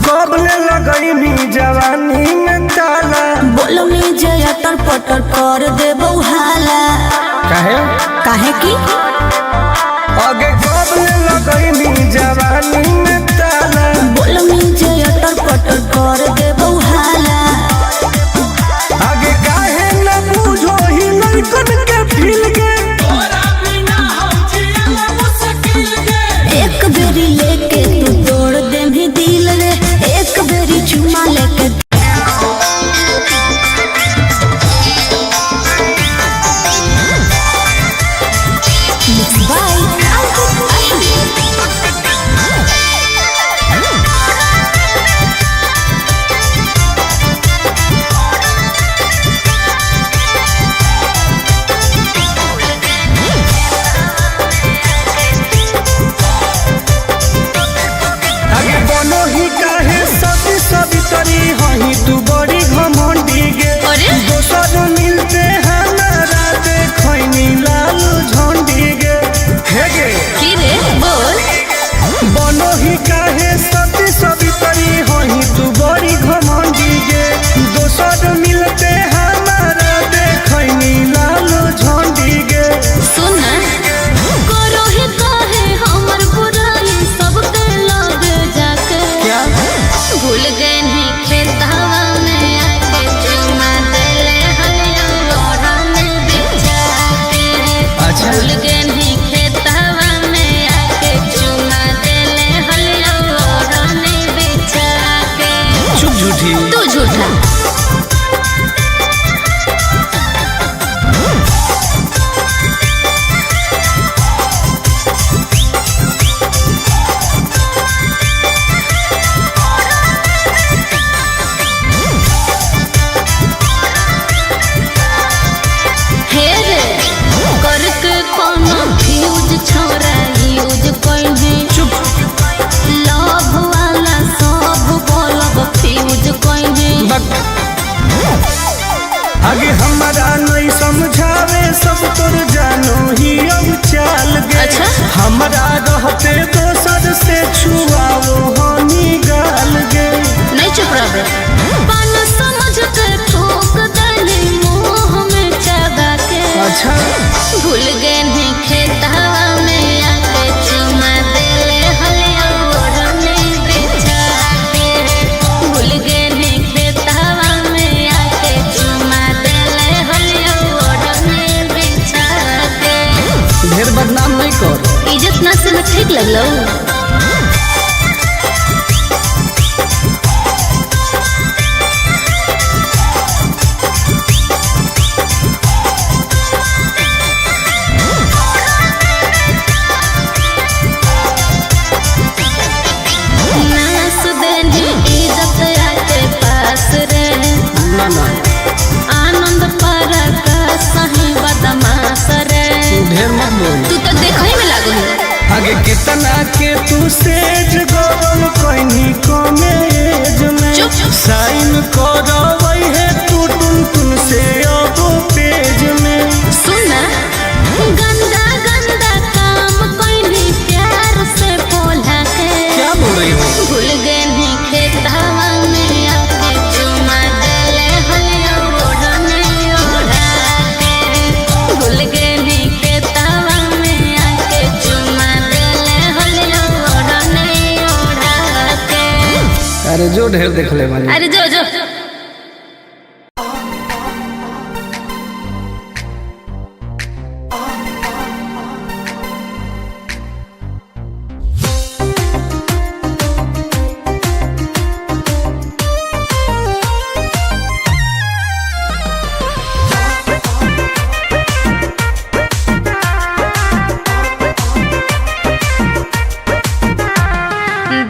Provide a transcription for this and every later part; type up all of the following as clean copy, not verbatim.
कबले लगैनी जवानी में ताला। बोलनी जे अटर पटर कर दे हाला। काहे? काहे की? आगे कबले लगैनी जवानी में ताला। बोलनी जे अटर पटर कर दे हाला। आगे काहे न बूझो ही लड़कन के फील के। एक बेरी लेके तू तोड़ दे भी दिल रे, एक बेरी चुमा लेके। Mixed by Ankit Ahir. आगे बनो ही काहे सती सभी तरी हही तू बड़ी घमंडी गे। अरे? दोसर मिलते हमारा देखैनी लाल झंडी गे। हे गे। की रे बोल? बनो ही काहे सती सभी तरी हही तू बड़ी घमंडी गे। दोसर मिलते हमारा देखैनी लाल झंडी गे। सुन ना, करो ही काहे हमर बुराई सबके लग जाके। क्या? भूल गए नहीं खेतावा में आके चुमा देले हलिया ओढ़ा में बिछा के। अच्छा। भूल गए नहीं खेतावा में आके चुमा देले हलिया ओढ़ा में बिछा के। चुप झूठी। तू झूठा। हे रे, करके कोनो फ्यूज छोरा यूज कोइने। चुप। लव वाला सब बोलब फ्यूज कोइने। बक। आगे हमारा नहीं समझावे सब तोर जानो ही अब चाल गे। अच्छा? हमारा रहते दोसर से छुआओ हनी गाल गे। नहीं चुप रह पान समझ के ठोक दली मुंह में चबा के। अच्छा। भूल गए नहीं खेतावा में आके चुमा देले हलिया ओढ़ने बिछा के। भूल गए नहीं खेतावा में आके चुमा देले हलिया ओढ़ने बिछा के। ढेर बदनाम नहीं कर। इज्जत ना से ठीक लगलो। नास देनी इज्जत आके पास रे। ना ना। आनंद पर का सही बदमाश रे। ढेर मत बोल। तू तो देखो ही में लागो है। आगे कितना के तू सेज गोल कहनी कॉलेज में। चुप। साइन करवई है तू टुन टुन से अब पेज में। सुन ना, गंदा गंदा काम कोई प्यार से बोला के। क्या बोल रही हो? भूल गए नहीं खेतावा में आके चुमा देले हलिया ओढ़ने ओढ़ा के। भूल गए नहीं खेतावा में आके चुमा देले हलिया ओढ़ने ओढ़ा के। अरे जो ढेर देख ले वाली। अरे जो जो।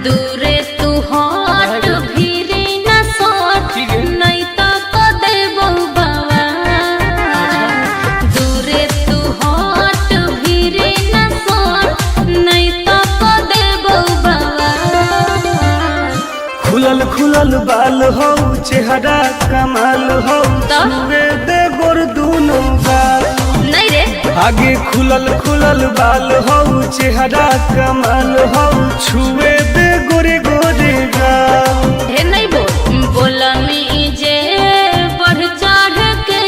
दूरे तू हट भीरे न सो। हौ चेहरा कमाल हौ, तो? छुए दे गोर दूनो गाल। नहीं रे। आगे खुलल खुलल बाल हौ, चेहरा कमाल हौ, छुए दे गोरे गोरे गाल। ढेर नहीं बोल बोलनी जे बढ़ चढ़ के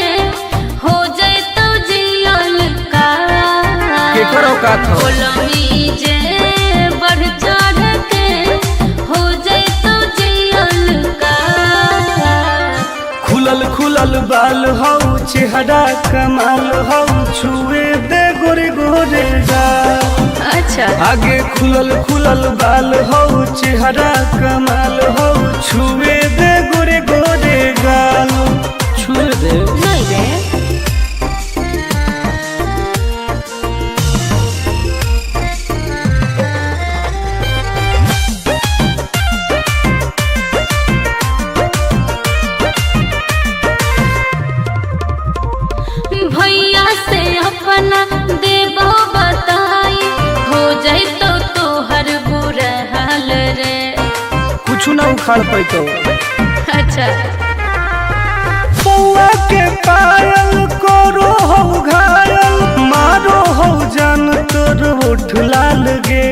हो जाए तो जियल का। केकर औकात हौ? बोलनी जे बढ़ चढ़ के हो जाए तो जियल का। खुलल खुलल बाल हौ, चेहरा कमाल हौ, छुए दे गोरे गोरे गाल। अच्छा। आगे खुलल खुलल बाल हौ, चेहरा कमाल हौ, छुए दे गोरे गोरे गाल। छुए दे। नहीं रे। भैया से अपना देबो बताई हो जाए तो तोहर बुरा हाल रे। कुछ ना उखाड़ पैतो। अच्छा। पौआ के पायल करो हौ घायल, मारो हौ जान तोर ओठ लाल गे।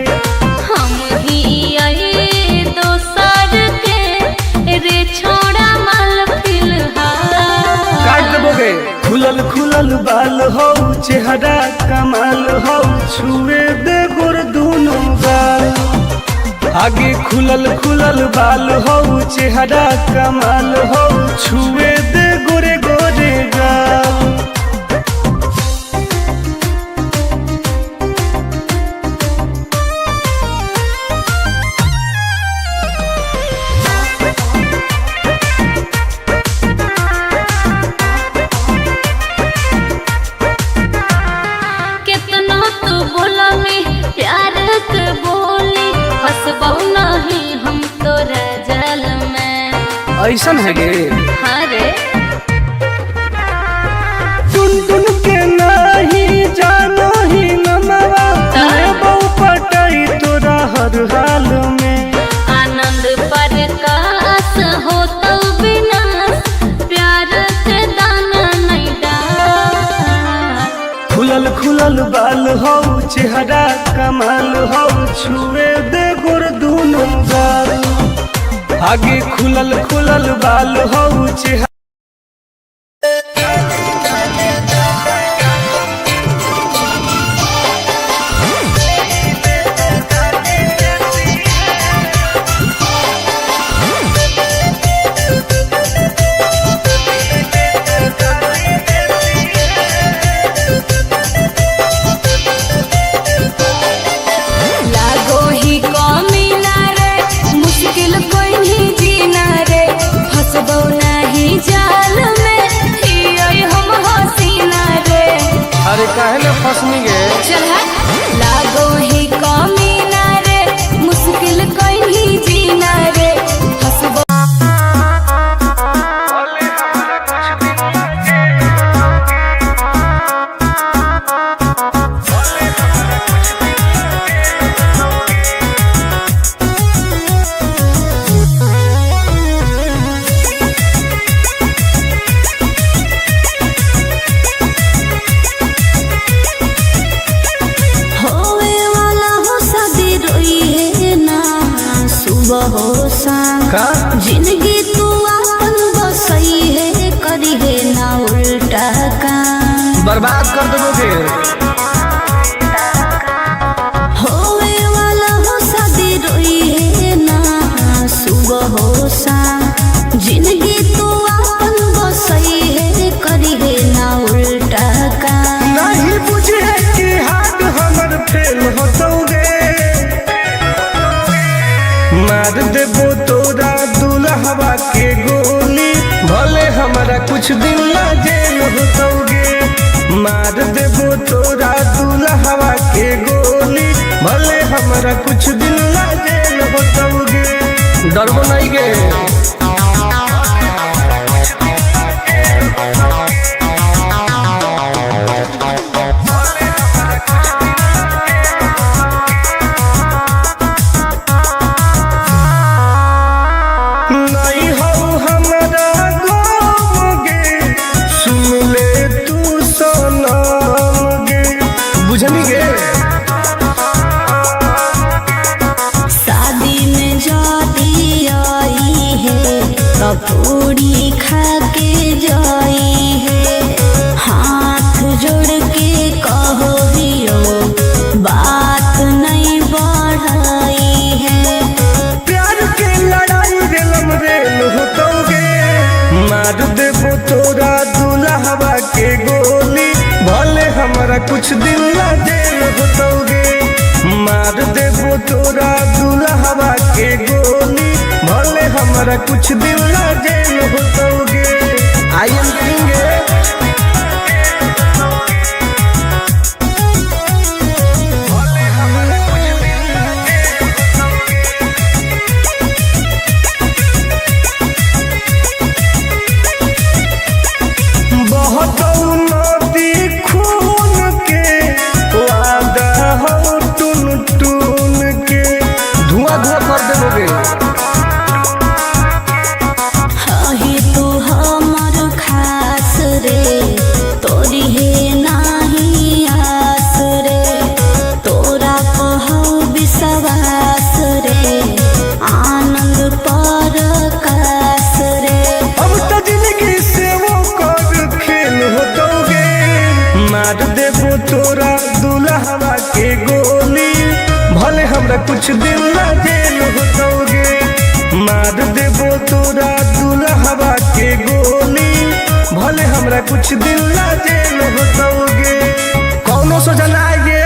हम ही आए दोसर के रे छोड़ा माल फिलहाल। काट देबोगे। खुलल खुलल बाल हौ, चेहरा कमाल हौ, छुए दे गोर दूनो गाल। आगे खुलल खुलल बाल हौ, चेहरा कमाल हौ, छुए दे गोरे गोरे गाल। कितना तू बोला में प्यार के बोली फसबो नहीं हम तोरा जाल में। ऐसन है गे? हाँ रे। टुन टुन के नाही जानो ही नमवा, मैं बहु पटाई तोरा हर हाल में। आनंद प्रकाश हो तो विनाश प्यार के दाना नहीं डाल। खुलल खुलल बाल हौ, चेहरा कमाल हौ, छुए दे गोर दूनो गाल। आगे खुलल खुलल बाल हौ, चेहरा लागो ही कमी ना रे, मुश्किल कोई नहीं जीना रे, फसबो नहीं जाल में हियै हम हसीना रे। अरे काहे ना फसनी गे? चल हट। लागो ही कमी ना रे, मुश्किल कोई नहीं जीना रे, फसबो होवे वाला हो शादी रोई है ना सुबह हो शाम। का? जिंदगी तू अपन बसई है करी है ना उल्टा काम। बर्बाद कर देबोगे। होवे वाला हो शादी रोई है ना सुबह हो शाम। जिंदगी तू अपन बसई है करी है ना उल्टा काम। नहीं बुझे कि हाथ हमर फेल होतौगे, मार देबो तोरा दुल्हवा के गोली, भले हमरा कुछ दिन ला जेल होतौगे। मार देबो तोरा दुल्हवा के गोली, भले हमरा कुछ दिन ला जेल होतौगे। डरबो नहीं गे। नहीं हौ बुझनी गे। शादी में जाती आई है कपूरी खा के जाई है। हाथ जोड़ के कहो हियो बात नहीं बढ़ाई है। प्यार के लड़ाई रेलम रेल होतौगे, मार देबो तोरा दुल्हवा के गोली, भले हमरा कुछ दिन ला जेल होतौगे। मार देबो तोरा दुल्हवा के गोली, भले हमरा कुछ दिन ला जेल होतौगे। I am king. बहुत नदी खून के वादा हो टून टून के, धुआं धुआं कर देबोगे। अही तू हमर खास रे, तोरी हे नाही आस रे, तोरा कहौ विश्वास रे, आनंद पर कास रे। अब तो जिंदगी से वो कर खेल होतोगे, मार देबो तोरा दुल्हवा के गोली, भले हमरा कुछ दिन ला जेल होतोगे। मार देबो तोरा दुल्हवा के गोली, भले हमरा कुछ दिन ला जेल होतोगे। कौनो सजा ना आएगे।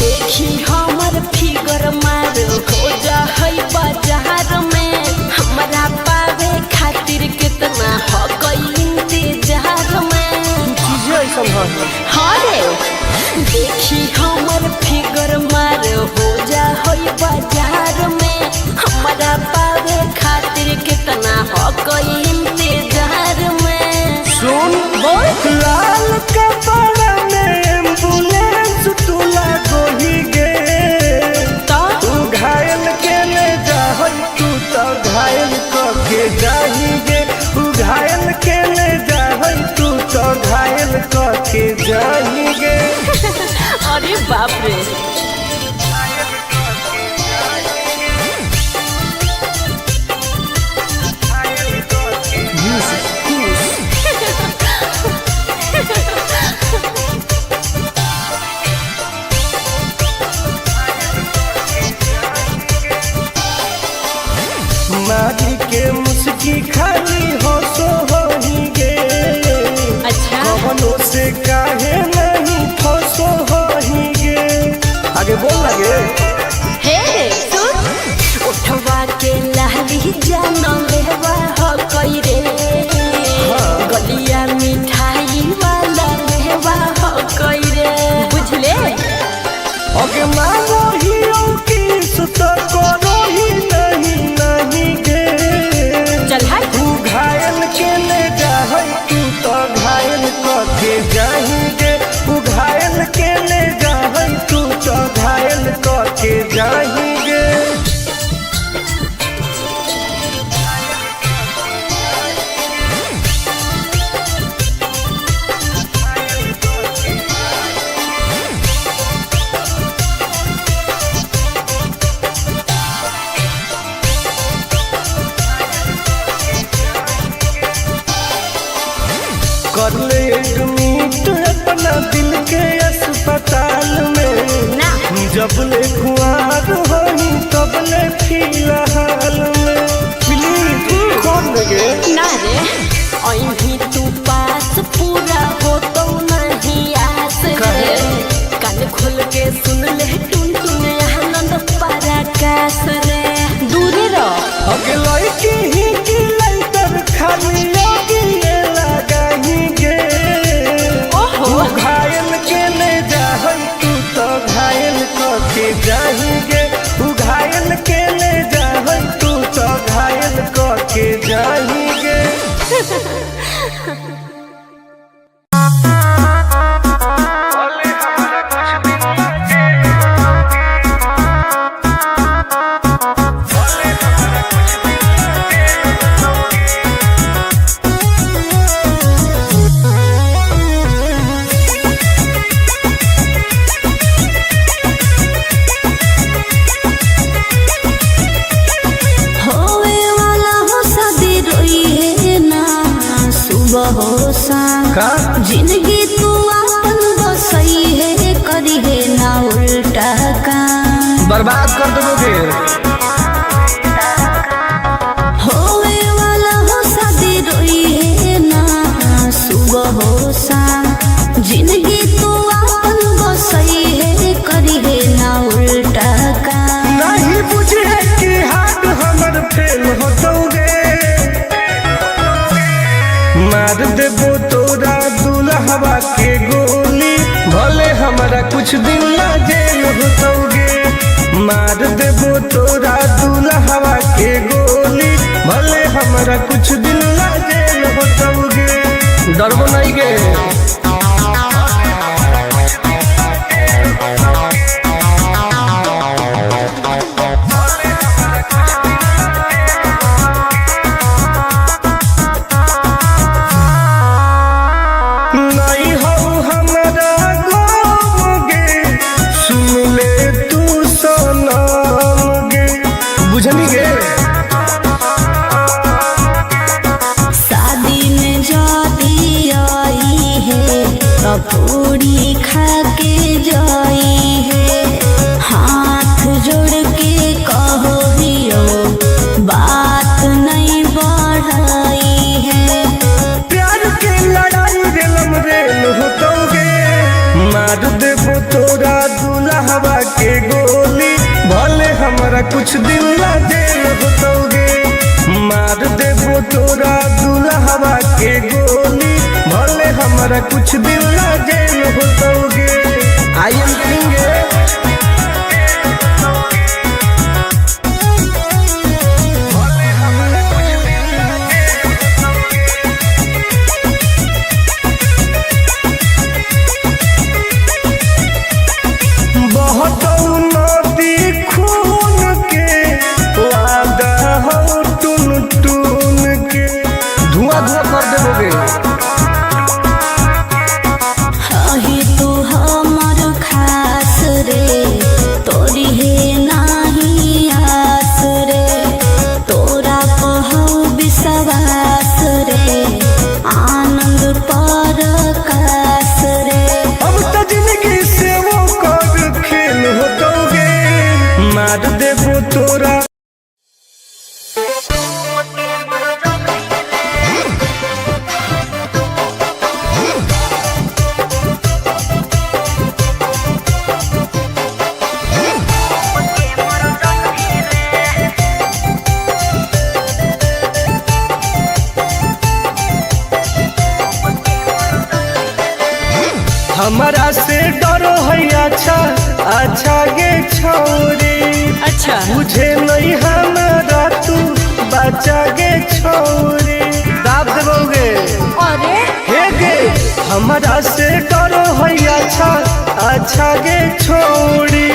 देखी हमर फिगर मार हो जा है बाजार में, हमरा पावे खातिर कितना हो गई इंतजार में। चीजें ऐसा हाँ रे, देखी हमर फिगर मार हो जा है बाजार में, हमरा पावे खातिर कितना हो गई इंतजार में। सुन बोल। लाल कपड़ा में एम्बुलेंस तुला गोही गे, तो तू घायल के ले जाहई तू तो घायल क के जाही गे, तू घायल के ले जाहई तू तो घायल क के जाही गे। अरे बाप रे। मारी के मुस्की खाली हो सो होही गे, अच्छा कवनो से काहे नहीं फसो होही गे। आगे बोल लगे। हे सुन, उठवा के लाली जान लेवा हो कई रे, गलिया मिठाई वाला लेवा हो कई रे, बुझले। ओके मांगो ही ओ किस तो करो ही नहीं नहीं गे, चल हट। तू घायल के ले जाहई तू तो घायल क के जाही गे, तू घायल के ले जाहई तू तो घायल क के जाही गे। कर ले एडमिट अपना दिल के अस्पताल में, ना जब ले कुआर होही तब ले फिलहाल में। प्लीज कौन लगे ना रे, अही तू पास पूरा हो तो नहीं आस रे, कान खोल के सुन ले टुन टुन आनंद पराकाश रे, दूरे रह। अगे लड़की ही की लाइटर खाली लगी लगाही गे, ओहो तू घायल के ले जाहई तू तो घायल क के जाही गे, तू घायल के ले जाहई तू के जाही गे। होवे वाला हो शादी रोई है ना सुबह हो शाम, का जिंदगी तू अपन बसई है करी है ना उल्टा काम। बर्बाद कर देबो गे। होवे वाला हो शादी रोई है ना सुबह हो शाम, जिंदगी तू अपन बसई है करी है ना उल्टा काम। नहीं बुझे कि हाथ हमर फेल होतौगे, मार देबो तोरा दुल्हवा के गोली, भले हमरा कुछ दिन ला जेल होतौगे। मार देबो तोरा दुल्हवा के गोली, भले हमरा कुछ दिन ला जेल होतौगे। डरबो नहीं गे। नहीं हो हमरा गोगे, सुन ले तू सनम गे, बुझनी गे। शादी में जाती आई है तो पूरी खा के जाई है, हाथ जोड़ के कहो हियो बात नहीं बढ़ाई है। प्यार के लड़ाई रेलम रेल होतौगे, मार देबो तोरा दुल्हवा के गोली, भले हमरा कुछ दिन ला जेल होतौगे। मार देबो तोरा दुल्हवा के गोली, भले हमरा कुछ दिन ला जेल होतौगे। I am king. बहुत नदी खून के वादा हो टून टून के, धुआं धुआं कर देबोगे। अही तू हमर खास रे, तोरी हे नाही आस रे, तोरा कहू विश्वास रे, आनंद पर कास रे। अब तो जिंदगी से वो कर खेल होतौगे, मार देबो तोरा। हमारा से डरो है अच्छा अच्छा गे छौरी, अच्छा बुझे नहीं हमारा तू बच्चा गे छौरी, दाब देबोगे। अरे हे गे हमारा से डरो है अच्छा अच्छा गे छौरी,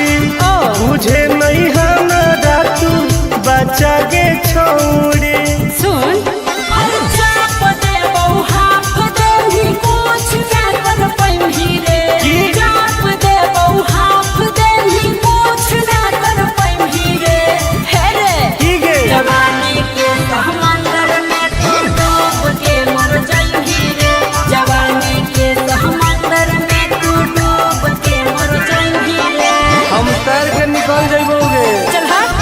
ओ बुझे नहीं हमारा तू बच्चा गे छौरी। सुन की? की गे? जवानी के समंदर में तू डूब के मर जाइही रे, जवानी के समंदर में तू डूब के मर जाइही रे। हम तैर के निकल जाइबोगे। चल हट।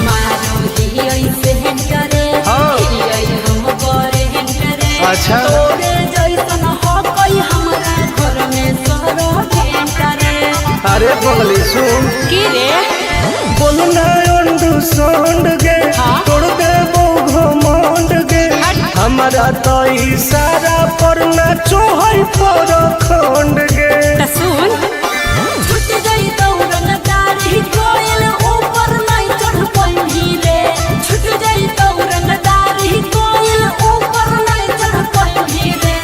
मारो ही ऐसे करे, हाँ। ही हम करे करे। अच्छा। तोरे जैसन हकई हमरा घर में सरो करे। अरे पगली सुन, की रे? बोलना संड गे, हाँ? तोड़ देबो घमंड गे। हमारा तो इशारा पर नाचो है पर खंड गे। त सुन, छूट गई दौड़न दाढ़ी कोयल ऊपर नहीं चढ़ पैही रे। छूट गई दौड़न दाढ़ी कोयल ऊपर नहीं चढ़ पैही रे।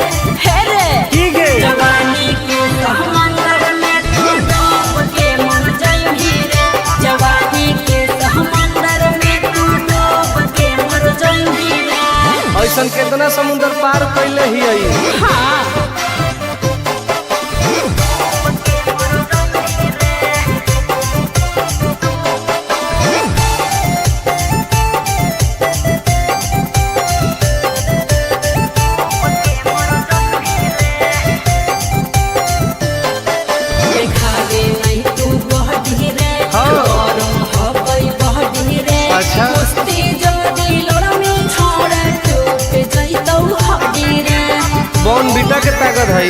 हे रे, की गे? जवानी के समंदर में तू डूब के मर जाइही रे। जवानी के समंदर में तू डूब के मर जाइही रे। ऐसन केतना समुंदर पार कैले ही आई। हाँ। देखावे नहीं तू बहडी रे। हाँ। गरम हवई बहडी रे। अच्छा। कुश्ती जदी लड़मी छोड़ टूट जइतौ हड्डी रे। बॉन बीटा के ताकत है।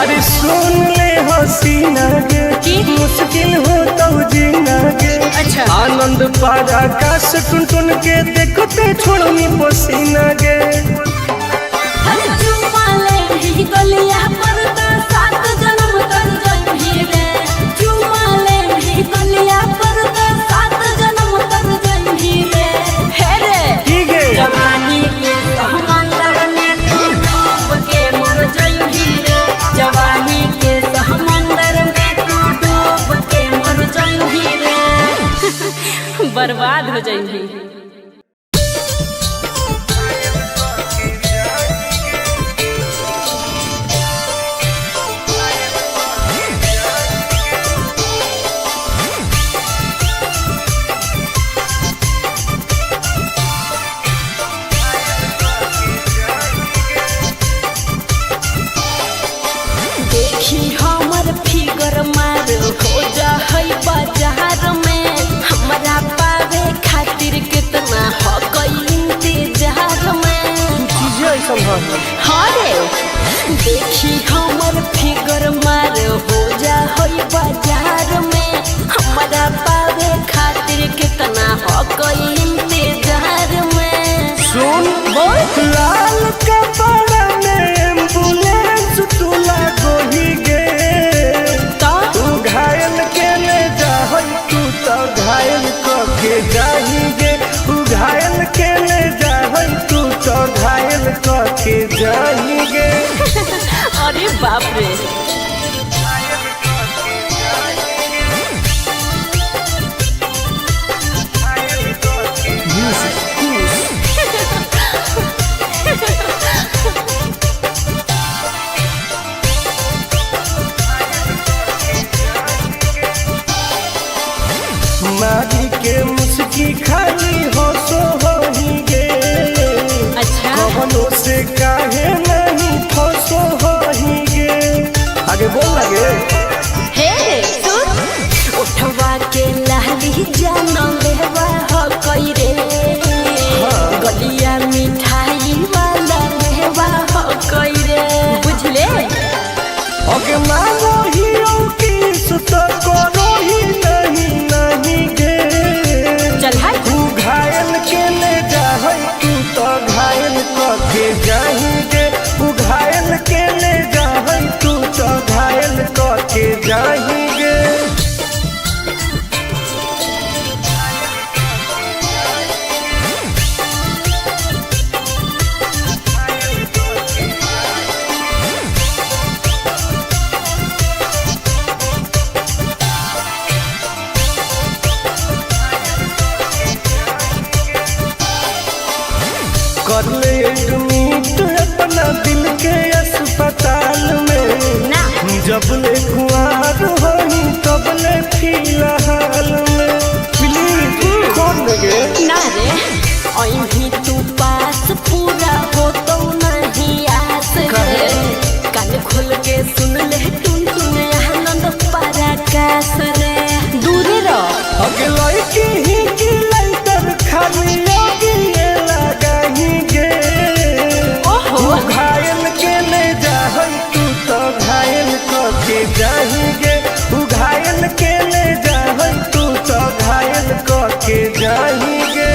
अरे सुन ले हसीना गे, की? मुश्किल हो तो जीना गे। अच्छा। आनंद पार आकाश टुन टुन के देखते छोड़नी पसीना गे। हर चुम्मा ले ही गलिया पर त सात जन्म तर जइही रे। चुम्मा ले ही गलिया पर त सात जन्म तर जइही रे। हे रे, की गे? जवानी के समंदर में तू डूब के मर जइही रे। जवानी के समंदर में तू डूब के मर जइही रे, बर्बाद हो जइही। देखी हमर फिगर मार हो जा है बाजार में। हमरा पावे खातिर कितना हो गई इंतजार में। चीजें ऐसन है। हाँ रे, देखी हमर फिगर मार हो जा है बाजार में। हमरा पावे खातिर कितना हो गई इंतजार में। सुन, बोल। लाल कपड़ा में एम्बुलेंस तू लागोही गे। तो तू घायल के ले जाहई, तू तो घायल कके जाही गे। तू घायल के ले जाहई, तू तो घायल कके जाही गे। अरे बाप रे। मारी के मुस्की खाली हो सो होही गे। अच्छा। कवनो से काहे नहीं फसो होही गे। आगे बोल लगे। हे सुन, उठवा के लाली जान लेवा हो कई रे। गलिया मिठाई वाला लेवा हो कई रे, बुझले। ओके मानो ही की सुत करो ही नहीं नहीं गे। चल हाय। तू घायल के ले जाहई, तू तो घायल कके जाही गे। तू घायल के ले जाहई, तू तो घायल कके जाही गे। कर ले एडमिट अपना दिल के अस्पताल में। ना। जब ले कुआर होही तब ले फिलहाल में। प्लीज खोल गे। ना रे, अही तू पास पूरा हो तो नहीं आस रे। कान खोल के सुन ले टुन टुन आनंद पराकाश रे, दूरे रह। अगे लड़की ही की लाइटर खाली लगी लगाही गे। ओहो। तू घायल के ले जाहई, तू तो घायल कके जाही चाही गे।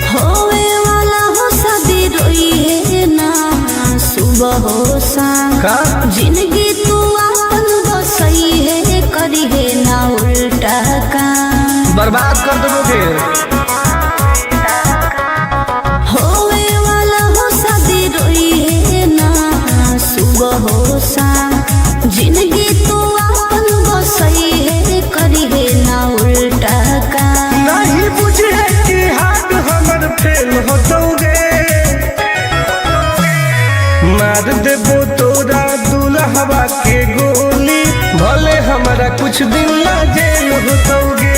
होवे वाला हो शादी रोई है ना सुबह हो शाम। का? जिंदगी तू अपन बसई है करी है ना उल्टा काम। बर्बाद कर देबो गे। होवे वाला हो शादी रोई है ना सुबह हो शाम। जिंदगी तू अपन बसई है करी है ना उल्टा काम। नहीं बुझे कि हाथ हमर फेल होतौगे, मार देबो तोरा दुल्हवा के गोली, भले हमरा कुछ दिन ला जेल होतौगे।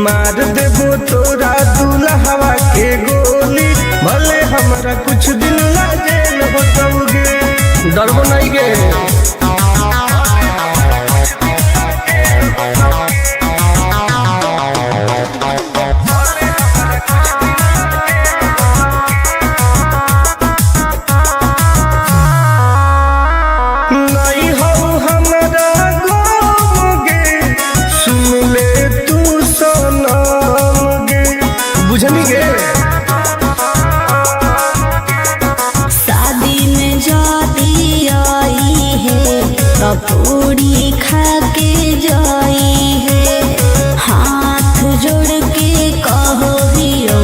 मार देबो तोरा दुल्हवा के गोली, भले हमरा कुछ दिन ला जेल होतौगे। डरबो नहीं गे। नहीं हो हमरा गम गे, सुन ले तू सनम गे, बुझनी गे। शादी में जाती आई है कपूरी खा के जाई है। हाथ जोड़ के कहो हियो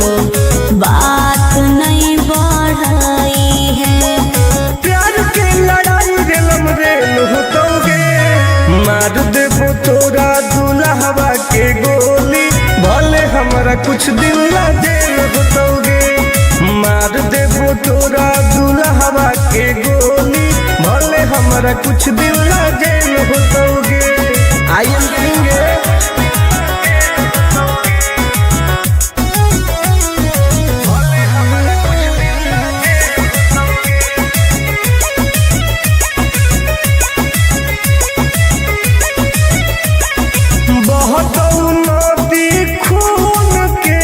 बात नहीं बढ़ाई है। प्यार के लड़ाई रेलम रेल होतौगे, मार देबो तोरा दुल्हवा के गोली, भले हमरा कुछ दिन ला जेल होतौगे। मार देबो तोरा दुल्हवा के गोली, भले हमरा कुछ दिन ला जेल होतौगे। I am king. बहुत नदी खून के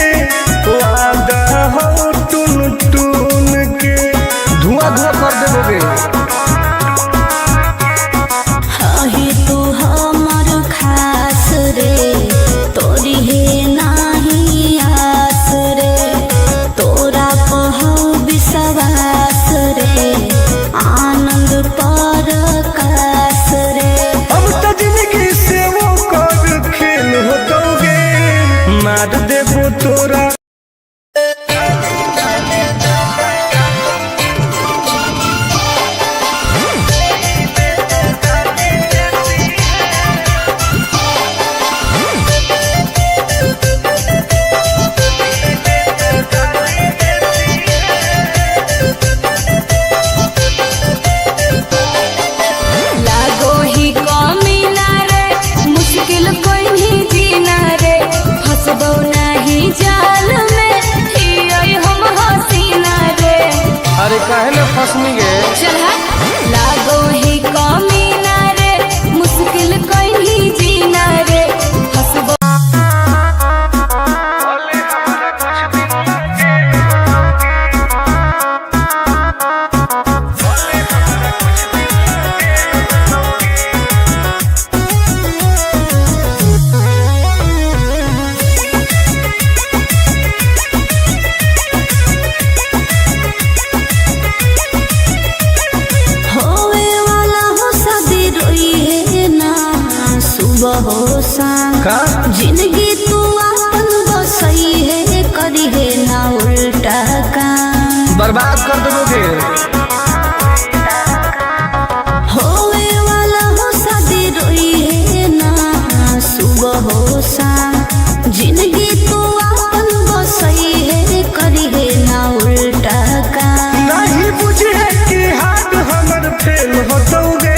वादा हो टून टून के, धुआं धुआं कर देबोगे। हही तू हमर खास रे तोरी है नाही आस रे। तोरा पहौ विश्वास रे आनंद पर कास रे। अब तो जिंदगी से वो कर खेल होतौगे, मार देबो तोरा। लागो ही कमी ना रे, मुश्किल कोई नहीं जीना रे, फसबो नहीं जाल में हियै हम हसीना रे। अरे काहे ना फसनी गे। चल हट। लागो ही कमी ना रे, मुश्किल कोई नहीं जीना रे, फसबो होवे वाला हो शादी रोई है ना सुबह हो शाम। का? जिंदगी तू अपन बसई है करी है ना उल्टा काम। बर्बाद कर देबोगे। होवे वाला हो शादी रोई है ना सुबह हो शाम। जिंदगी तू अपन बसई है करी है ना उल्टा काम। नहीं बुझे कि हाथ हमर फेल होतौगे,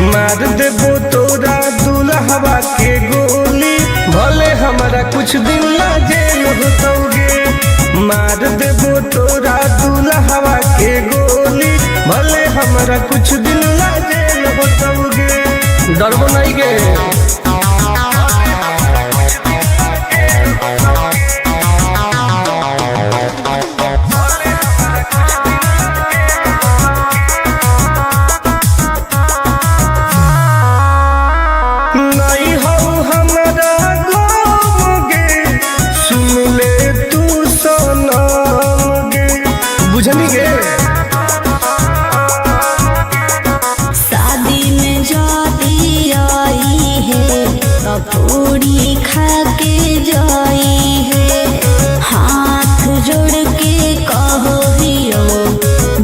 मार देबो तोरा दुल्हवा के गोली, भले हमरा कुछ दिन ला जेल होतौगे। मार देबो तोरा दुल्हवा के गोली, भले हमरा कुछ दिन ला जेल होतौगे। डरबो नहीं गे। नहीं हो हमरा गम गे, सुन ले तू सनम गे, बुझनी गे। शादी में जाती आई है तो पूरी खा के जाई है, हाथ जोड़ के कहो हियो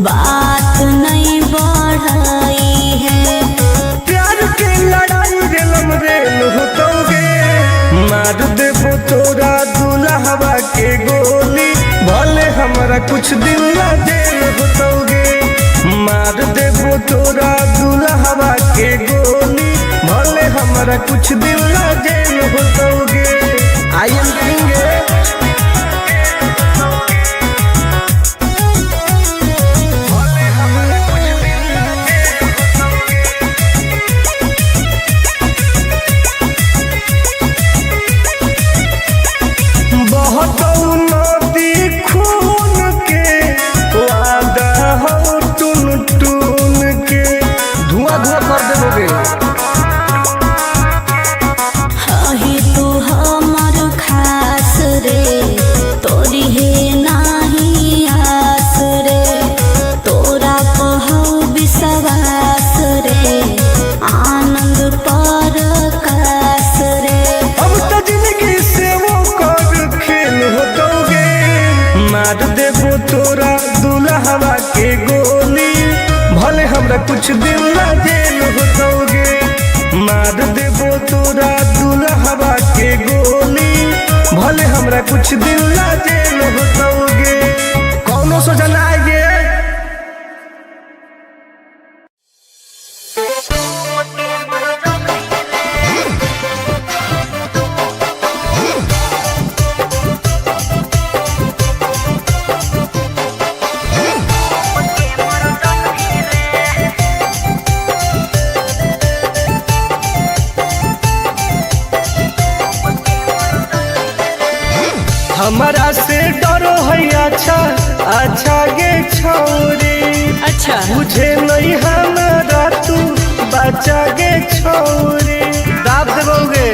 बात नहीं बढ़ाई है। प्यार के लड़ाई रेलम रेल होतौगे, मार देबो तोरा दुल्हवा के गोली, भले हमरा कुछ दिन ला जेल होतौगे। मार देबो तोरा दुल्हवा के गोली, भले हमरा कुछ दिन ला जेल होतौगे। I am king. बहुत नदी खून के वादा हो टून टून के, धुआं धुआं कर देबोगे। हही तू हमर खास रे, तोरी हे नाही आस रे, तोरा कहौ विश्वास रे, आनंद पर कास रे। अब तो जिंदगी से वो कर खेल होतौगे, मार देबो तोरा दुल्हवा के गोली, भले हमरा कुछ दिन ला जेल होतौगे। मार देबो तोरा दुल्हवा के गोली, भले हमरा कुछ दिन ला जेल होतौगे। कौनो सोचा ना आएगे। हमारा से डरो है अच्छा अच्छा गे छौरी, अच्छा बुझे नहीं हमारा तू बच्चा गे छौरी, दाब देबोगे।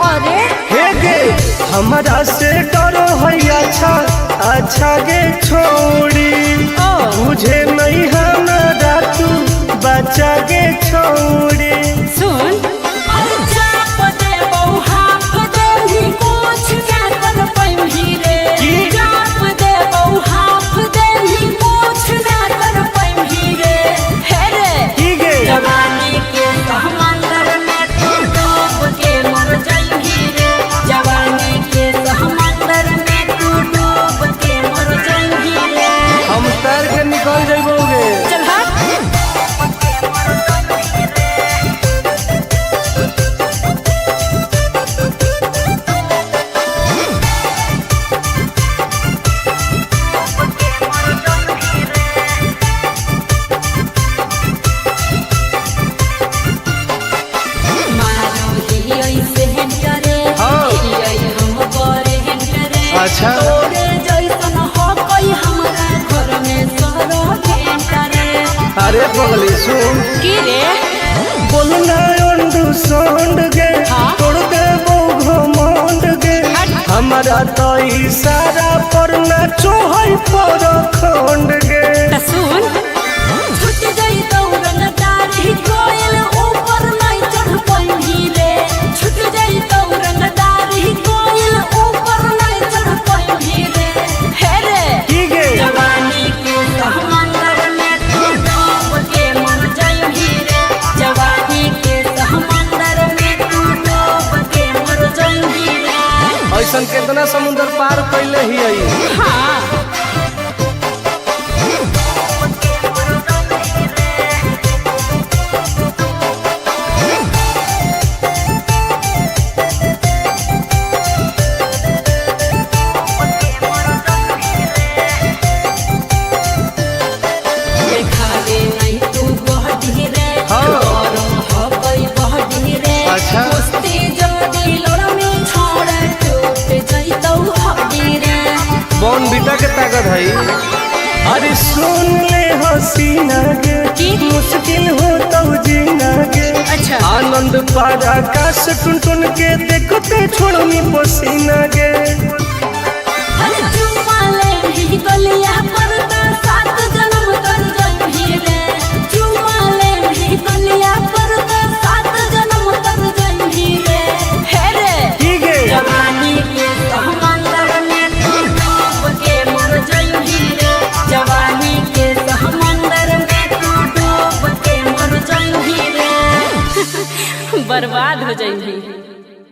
अरे हे गे हमारा से डरो है अच्छा अच्छा गे छौरी, ओ। बुझे नहीं हमारा तू बच्चा गे छौरी। सुन की? की गे? जवानी के समंदर में तू डूब के मर जाइही रे, जवानी के समंदर में तू डूब के मर जाइही रे। हम तैर के निकल जाबोगे। चल हट। मारो ही ऐसे करे, हाँ। ही हम करे करे। अच्छा। तोरे जैसन हो कोई हमरा घर में सरो करे। अरे पगली सुन, की रे? बोलना अंडू सोंड गे, हाँ? तोड़ देबो घमंड गे, हमारा तो इशारा पर ना चोहई पर खंड गे। त सुन, छूट जाई दौड़न दाढ़ी कोयल ऊपर नहीं चढ़ पाइही रे, छूट जाई दौड़न दाढ़ी कोयल ऊपर नहीं चढ़ पाइही रे। हे रे की गे? जवानी के समंदर में तू डूब के मर जाइही रे, जवानी के समंदर में तू डूब के मर जाइही रे। ऐसन केतना समुंदर पार कैले ही आई। हाँ। बॉर्नवीटा के ताकत है। अरे सुन ले हसीना गे, मुश्किल हो तो जीना गे। अच्छा। आनंद पार आकाश टुन टुन के देखते छोड़नी पसीना गे। अरे चुम्मा ले ही गलिया पर तो सात जन्म तर जइही रे। चुम्मा ले ही गलिया पर तो सात जन्म तर जइही रे। हे रे की गे? जवानी के समंदर में तू डूब के मर जइही रे। जवानी के समंदर में तू डूब के मर जइही रे, बर्बाद हो जइही।